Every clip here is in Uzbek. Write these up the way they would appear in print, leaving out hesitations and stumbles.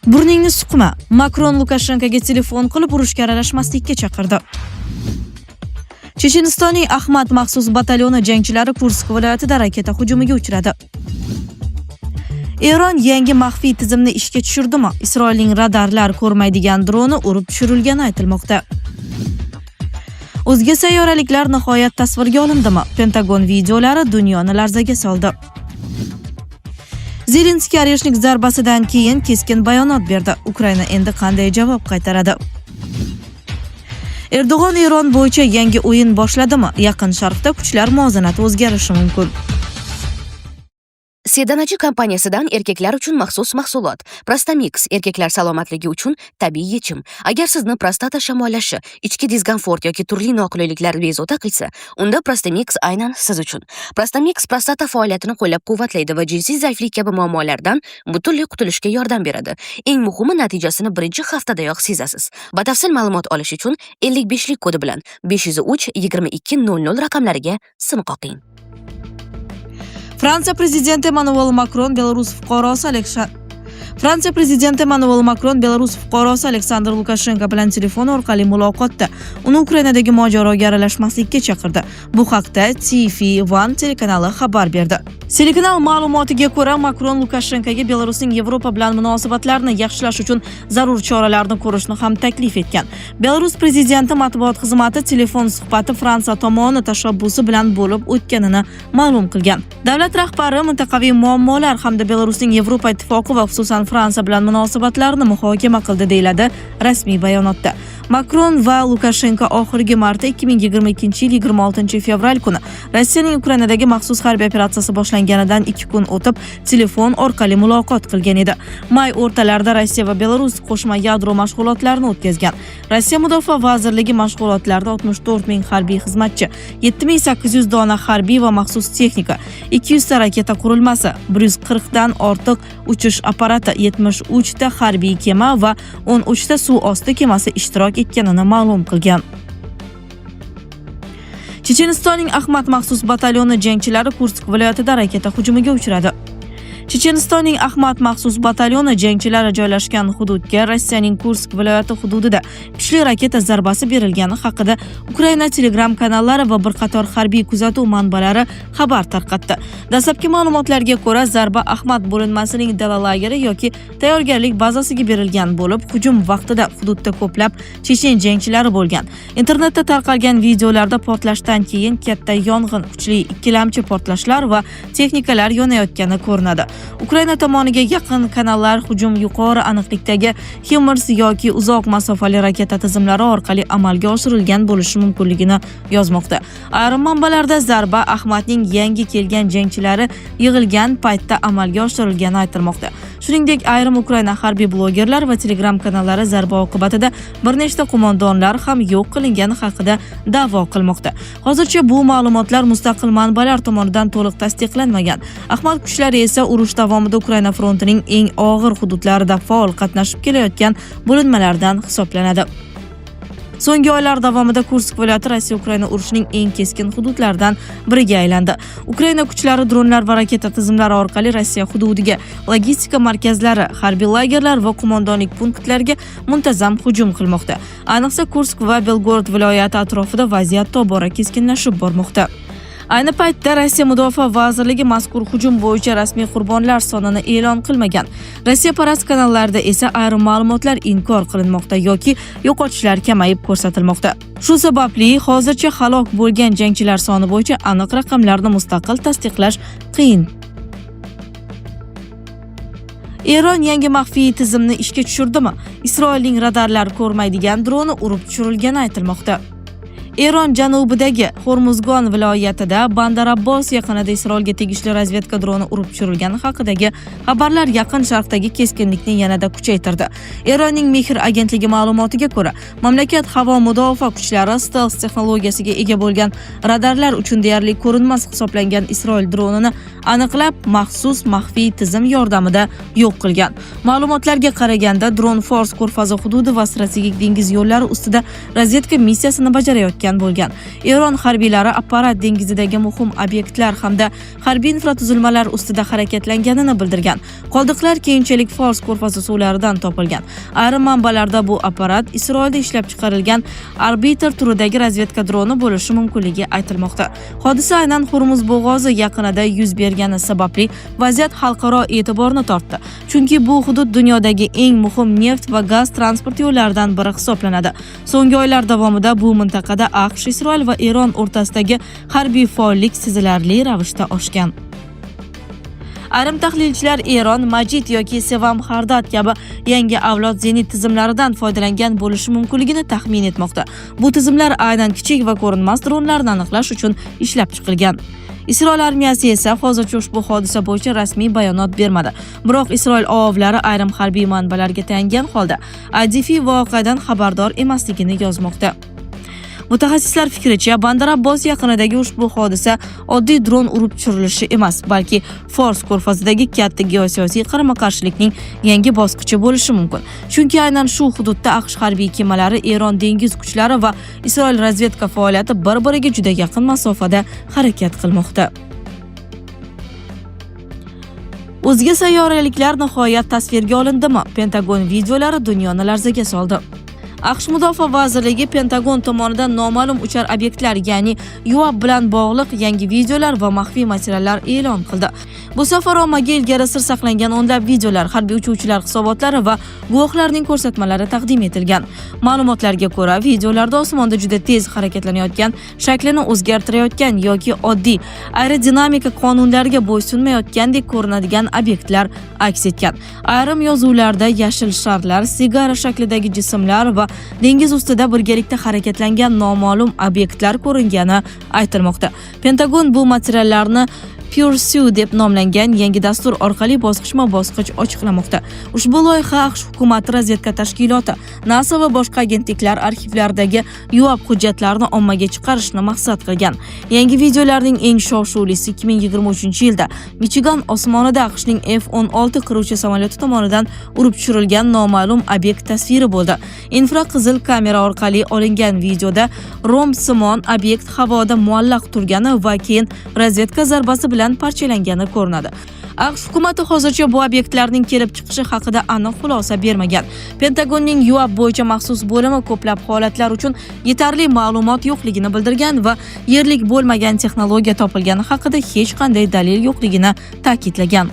Burningni suqma. Makron Lukashenkoga telefon qilib, urushga aralashmaslikka chaqirdi. Chechenistonning Ahmad maxsus batalyoni jangchilari Kursk viloyatida raketa hujumiga uchradi. Eron yangi maxfiy tizimni ishga tushirdimi? Isroilning radarlar ko'rmaydigan droni urib tushirilgani aytilmoqda. O'zga sayyoraliklar nihoyat tasvirga olindimi? Pentagon videolari dunyoni larzaga soldi. Zelenskiy Oreshnik zarbasidan keyin keskin bayonot berdi. Ukraina endi qanday javob qaytaradi? Erdo'g'on Eron bo'yicha yangi o'yin boshladimi? Yaqin Sharqda kuchlar muvozanati o'zgarishi mumkin. Sedanachi kompaniyasidan erkaklar uchun maxsus mahsulot Prostamix, erkaklar salomatligi uchun tabiiy yechim. Agar sizni prostata shamollashi, ichki diskomfort yoki turli noqulayliklar bezovta qilsa, unda Prostamix aynan siz uchun. Prostamix prostata faoliyatini qo'llab-quvvatlaydi va jinsiy zaiflik kabi muammolardan butunlay qutulishga yordam beradi. Eng muhimi, natijasini birinchi haftadayoq sezasiz. Batafsil ma'lumot olish uchun 55 lik kodi bilan 503 22 00 raqamlariga sim qoqing. Fransiya prezidenti Emmanuel Makron Belarus fuqarosi Aleksandr Lukashenko bilan telefon orqali muloqotda uni Ukrainadagi mojaroga aralashmaslikka chaqirdi. Bu haqda TV1 telekanali xabar berdi. Telekanal ma'lumotiga ko'ra, Makron Lukashenkoga Belarusning Yevropa bilan munosabatlarni yaxshilash uchun zarur choralarni ko'rishni ham taklif etgan. Belarus prezidenti matbuot xizmati telefon suhbati Fransiya tomoni tashabbusi bilan bo'lib o'tganini ma'lum qilgan. Davlat rahbari mintaqaviy muammolar hamda Belarusning Yevropa Ittifoqi va xususan Fransiya bilan munosabatlarini muhokama qildi, deyiladi rasmiy bayonotda. Makron va Lukashenko oxirgi marta 2022-yil 26 fevral kuni, Rossiyaning Ukrainadagi maxsus harbiy operatsiyasi boshlanganidan 2 kun o'tib, telefon orqali muloqot qilgan edi. May o'rtalarida Rossiya va Belarus qo'shma yadro mashg'ulotlarini o'tkazgan. Rossiya Mudofaa vazirligi mashg'ulotlarda 64 ming harbiy xizmatchi, 7800 dona harbiy va maxsus texnika, 200 ta raketa qurilmasi, 140 dan ortiq uchish apparati, 73 ta harbiy kema va 13 ta suv osti kemasi ishtirok etganini ma'lum qilgan. Chechenistonning Ahmad maxsus batalyoni jangchilari Kursk viloyatida raketa hujumiga uchradi. Chechenistonning Ahmad maxsus batalyoni jangchilari joylashgan hududga Rossiyaning Kursk viloyati hududida kuchli raketa zarbasi berilgani haqida Ukraina Telegram kanallari va bir qator harbiy kuzatuv manbalari xabar tarqatdi. Dastlabki ma'lumotlarga ko'ra, zarba Ahmad bo'linmasining dala lageri yoki tayyorgarlik bazasiga berilgan bo'lib, hujum vaqtida hududda ko'plab chechen jangchilari bo'lgan. Internetda tarqalgan videolarda portlashdan keyin katta yong'in, kuchli ikkilamchi portlashlar va texnikalar yonayotgani ko'rinadi. Ukraina tomoniga yaqin kanallar hujum yuqori aniqlikdagi HIMARS yoki uzoq masofali raketa tizimlari orqali amalga oshirilgan bo'lishi mumkinligini yozmoqda. Ayrim manbalarda zarba Ahmadning yangi kelgan jangchilari yig'ilgan paytda amalga oshirilgani aytilmoqda. Shuningdek, ayrim Ukraina harbiy blogerlar va Telegram kanallari zarba oqibatida bir nechta qo'mondonlar ham yo'q qilingani haqida da'vo qilmoqda. Hozircha bu ma'lumotlar mustaqil manbalar tomonidan to'liq tasdiqlanmagan. Ahmad kuchlari esa urush davomida Ukraina frontining eng og'ir hududlarida faol qatnashib kelayotgan bo'linmalardan hisoblanadi. So'nggi oylar davomida Kursk viloyati Rossiya-Ukraina urushining eng keskin hududlaridan biriga aylandi. Ukraina kuchlari dronlar va raketa tizimlari orqali Rossiya hududiga, logistika markazlari, harbiy lagerlar va qo'mondonlik punktlariga muntazam hujum qilmoqda. Ayniqsa, Kursk va Belgorod viloyati atrofida vaziyat tobora keskinlashib bormoqda. Ayni paytda Rossiya Mudofaa vazirligi mazkur hujum bo'yicha rasmiy qurbonlar sonini e'lon qilmagan. Rossiyaparast kanallarida esa ayrim ma'lumotlar inkor qilinmoqda yoki yo'qotishlar kamayib ko'rsatilmoqda. Shu sababli hozircha halok bo'lgan jangchilar soni bo'yicha aniq raqamlarni mustaqil tasdiqlash qiyin. Eron yangi maxfiy tizimni ishga tushirdimi? Isroilning radarlar ko'rmaydigan droni urib tushirilgani aytilmoqda. Eron janubidagi Hormuzgon viloyatida Bandar Abbos yaqinida Isroilga tegishli razvedka droni urib tushirilgani haqidagi xabarlar Yaqin Sharqdagi keskinlikni yanada kuchaytirdi. Eronning Mehr agentligi ma'lumotiga ko'ra, mamlakat havo mudofaa kuchlari stels texnologiyasiga ega bo'lgan radarlar uchun deyarli ko'rinmas hisoblangan Isroil dronini aniqlab, maxsus maxfiy tizim yordamida yo'q qilgan. Ma'lumotlarga qaraganda, dron Fors ko'rfazi hududi va strategik dengiz yo'llari ustida razvedka missiyasini bajarayotgan. ushlayotgan bo'lgan. Eron harbiylari apparat dengizidagi muhim obyektlar hamda harbiy infratuzilmalar ustida harakatlanganini bildirgan. Qoldiqlar keyinchalik Fors ko'rfazi suvlaridan topilgan. Ayrim manbalarda bu apparat Isroilda ishlab chiqarilgan Arbiter turidagi razvedka droni bo'lishi mumkinligi aytilmoqda. Hodisa aynan Hurmuz bo'g'ozi yaqinida yuz bergani sababli vaziyat xalqaro e'tiborni tortdi. Chunki bu hudud dunyodagi eng muhim neft va gaz transport yo'llaridan biri hisoblanadi. So'nggi oylar davomida bu mintaqada AQSh, Isroil va Eron o'rtasidagi harbiy faollik sezilarli ravishda oshgan. Ayrim tahlilchilar Eron Majid yoki Sevam Xardat kabi yangi avlod zenit tizimlaridan foydalangan bo'lishi mumkinligini taxmin etmoqda. Bu tizimlar aynan kichik va ko'rinmas dronlarni aniqlash uchun ishlab chiqilgan. Isroil armiyasi esa hozircha ushbu hodisa bo'yicha rasmiy bayonot bermadi. Biroq Isroil OAVlari ayrim harbiy manbalarga tayangan holda IDF voqeadan xabardor emasligini yozmoqda. Mutaxassislar fikricha, Bandar Abbos yaqinidagi ushbu hodisa oddiy dron urib tushirilishi emas, balki Fors ko'rfazidagi katta geosiyosiy qarama-qarshilikning yangi bosqichi bo'lishi mumkin. Chunki aynan shu hududda AQSh harbiy kemalari, Eron dengiz kuchlari va Isroil razvedka faoliyati bir-biriga juda yaqin masofada harakat qilmoqda. O'zga sayyoraliklar nihoyat tasvirga olindimi? Pentagon videolari dunyoni larzaga soldi. AQSh Mudofaa vazirligi Pentagon tomonidan noma'lum uchar obyektlar, ya'ni UAP bilan bog'liq yangi videolar va maxfiy materiallar e'lon qildi. Bu safar ommaga ilgari sir saqlangan o'nlab videolar, harbiy uchuvchilar hisobotlari va guvohlarning ko'rsatmalari taqdim etilgan. Ma'lumotlarga ko'ra, videolarda osmonda juda tez harakatlanayotgan, shaklini o'zgartirayotgan yoki oddiy aerodinamika qonunlariga bo'ysunmayotgandek ko'rinadigan obyektlar aks etgan. Ayrim yozuvlarda yashil sharlar, sigara shaklidagi jismlar va dengiz ustida birgalikda harakatlangan noma'lum obyektlar ko'ringani aytilmoqda. Pentagon bu materiallarni Pursue deb nomlangan yangi dastur orqali bosqichma-bosqich ochiqlamoqda. Ushbu loyiha AQSh hukumati razvedka tashkiloti, NASA va boshqa agentliklar arxivlaridagi UAP hujjatlarini ommaga chiqarishni maqsad qilgan. Yangi videolarning eng shov-shuvlisi 2023-yilda Michigan osmonida AQShning F-16 qiruvchi samolyoti tomonidan urib tushirilgan noma'lum obyekt tasviri bo'ldi. Infraqizil kamera orqali olingan videoda rombsimon obyekt havoda muallaq turgani va keyin razvedka zarbasi bilan parchalangani ko'rinadi. AQSh hukumati hozircha bu obyektlarning kelib chiqishi haqida aniq xulosa bermagan. Pentagonning UAP bo'yicha maxsus bo'limi ko'plab holatlar uchun yetarli ma'lumot yo'qligini bildirgan va yerlik bo'lmagan texnologiya topilgani haqida hech qanday dalil yo'qligini ta'kidlagan.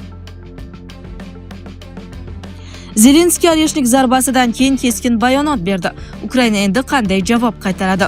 Zelenskiy Oreshnik zarbasidan keyin keskin bayonot berdi. Ukraina endi qanday javob qaytaradi?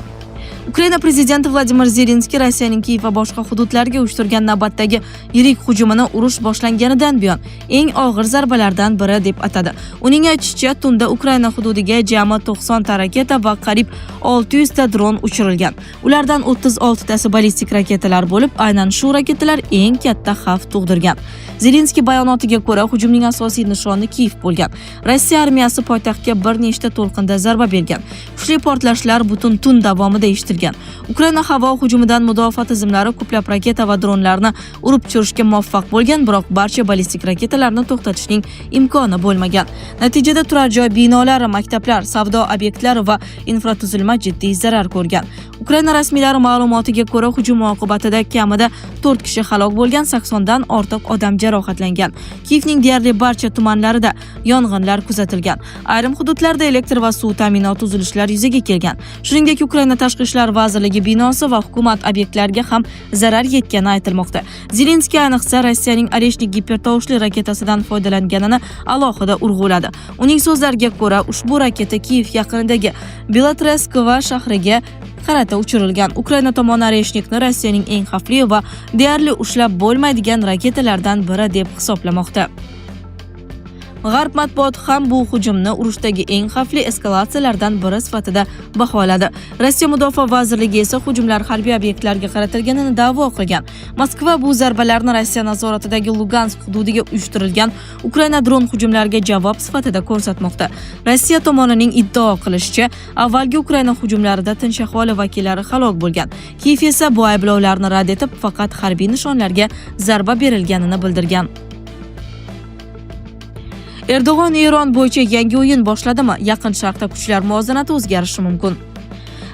Ukraina prezidenti Vladimir Zelenskiy Rossiyaning Kiyev va boshqa hududlarga uyushtirgan navbatdagi yirik hujumini urush boshlanganidan buyon eng og'ir zarbalardan biri deb atadi. Uning aytishicha, tunda Ukraina hududiga jami 90 ta raketa va qariyb 600 ta dron uchirilgan. Ulardan 36 tasi ballistik raketalar bo'lib, aynan shu raketalar eng katta xavf tug'dirgan. Zelenskiy bayonotiga ko'ra, hujumning asosiy nishoni Kiyev bo'lgan. Rossiya armiyasi poytaxtga bir nechta to'lqinda zarba bergan. Kuchli portlashlar butun tun davomida eshitilgan. Ukraina havo hujumidan mudofaa tizimlari ko'plab raketa va dronlarni urib tushirishga muvaffaq bo'lgan, biroq barcha ballistik raketalarni to'xtatishning imkoni bo'lmagan. Natijada turar joy binolari, maktablar, savdo obyektlari va infratuzilma jiddiy zarar ko'rgan. Ukraina rasmiylari ma'lumotiga ko'ra, hujum oqibatida kamida 4 kishi halok bo'lgan, 80 dan ortiq odam jarohatlangan. Kiyevning deyarli barcha tumanlarida yong'inlar kuzatilgan. Ayrim hududlarda elektr va suv ta'minoti uzilishlar yuzaga kelgan. Shuningdek, Ukraina Tashqi ishlar vazirligi binosi va hukumat obyektlariga ham zarar yetgani aytilmoqda. Zelenskiy ayniqsa Rossiyaning Oreshnik gipertovushli raketasidan foydalanganini alohida urg'uladi. Uning so'zlariga ko'ra, ushbu raketa Kiyev yaqinidagi Belotreskova shahriga qarata uchirilgan. Ukraina tomoni Oreshnikni Rossiyaning eng xavfli va deyarli ushlab bo'lmaydigan raketalardan biri deb hisoblamoqda. G'arb matbuoti ham bu hujumni urushdagi eng xavfli eskalatsiyalardan biri sifatida baholadi. Rossiya Mudofaa vazirligi esa hujumlar harbiy obyektlarga qaratilganini da'vo qilgan. Moskva bu zarbalarni Rossiya nazoratidagi Lugansk hududiga uyushtirilgan Ukraina dron hujumlariga javob sifatida ko'rsatmoqda. Rossiya tomonining iddao qilishicha, avvalgi Ukraina hujumlarida tinch aholi vakillari halok bo'lgan. Kiyev esa bu ayblovlarni rad etib, faqat harbiy nishonlarga zarba berilganini bildirgan. Erdo'g'on Eron bo'yicha yangi o'yin boshladimi? Yaqin Sharqda kuchlar muvozanati o'zgarishi mumkin.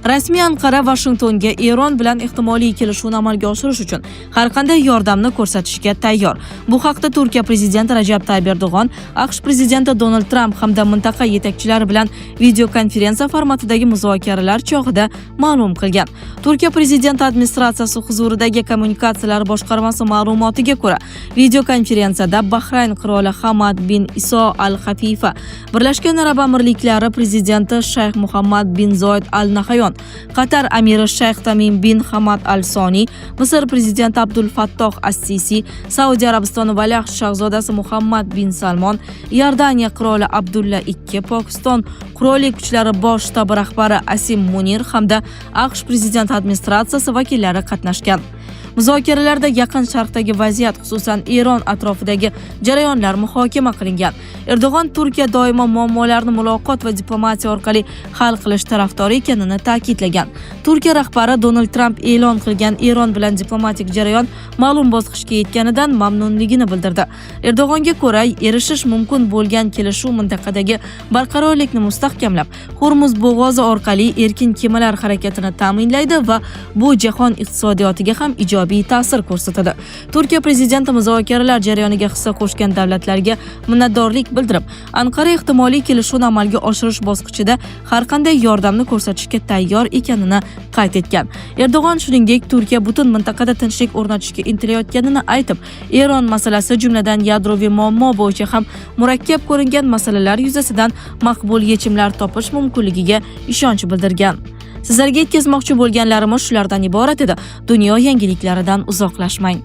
Rasmiy Anqara Vashingtonga Eron bilan ehtimoliy kelishuvni amalga oshirish uchun har qanday yordamni ko'rsatishga tayyor. Bu haqda Turkiya prezidenti Rajab Tayyip Erdo'g'on AQSh prezidenti Donald Tramp hamda mintaqa yetakchilari bilan videokonferensiya formatidagi muzokaralar chog'ida ma'lum qilgan. Turkiya prezidenti administratsiyasi huzuridagi kommunikatsiyalar boshqarmasi ma'lumotiga ko'ra, videokonferensiyada Bahrayn qiroli Hamad bin Iso Al Xafifa, Birlashgan Arab Amirliklari prezidenti Shayx Muhammad bin Zoid Al Nahayon, Qatar amiri Shayx Tamim bin Hamad Al Soniy, Misr prezidenti Abdul Fattoh As-Sisi, Saudiya Arabistoni valiahd shahzodasi Muhammad bin Salmon, Iordaniya qiroli Abdulla II, Pokiston qurolli kuchlari bosh shtabi rahbari Asim Munir hamda AQSh prezidenti administratsiyasi vakillari qatnashgan. Muzokaralarda Yaqin Sharqdagi vaziyat, xususan Eron atrofidagi jarayonlar muhokama qilingan. Erdo'g'on Turkiya doimo muammolarni muloqot va diplomatiya orqali hal qilish tarafdori ekanini ta'kidlagan. Turkiya rahbari Donald Tramp e'lon qilgan Eron bilan diplomatik jarayon ma'lum bosqichga yetganidan mamnunligini bildirdi. Erdo'g'onga ko'ra, erishish mumkin bo'lgan kelishuv mintaqadagi barqarorlikni mustahkamlab, Hormuz bo'g'ozi orqali erkin kemalar harakatini ta'minlaydi va bu jahon iqtisodiyotiga ham ijobiy ta'sir ko'rsatadi. Turkiya prezidenti muzokaralar jarayoniga hissa qo'shgan davlatlarga minnatdorlik bildirib, Anqara ehtimoliy kelishuvni amalga oshirish bosqichida har qanday yordamni ko'rsatishga tayyor ekanini qayd etgan. Erdo'g'on shuningdek, Turkiya butun mintaqada tinchlik o'rnatishga intilayotganini aytib, Eron masalasi, jumladan yadroviy muammo bo'yicha ham murakkab ko'ringan masalalar yuzasidan maqbul yechimlar topish mumkinligiga ishonch bildirgan. Sizlarga yetkazmoqchi bo'lganlarimiz shulardan iborat edi. Dunyo yangiliklaridan uzoqlashmang.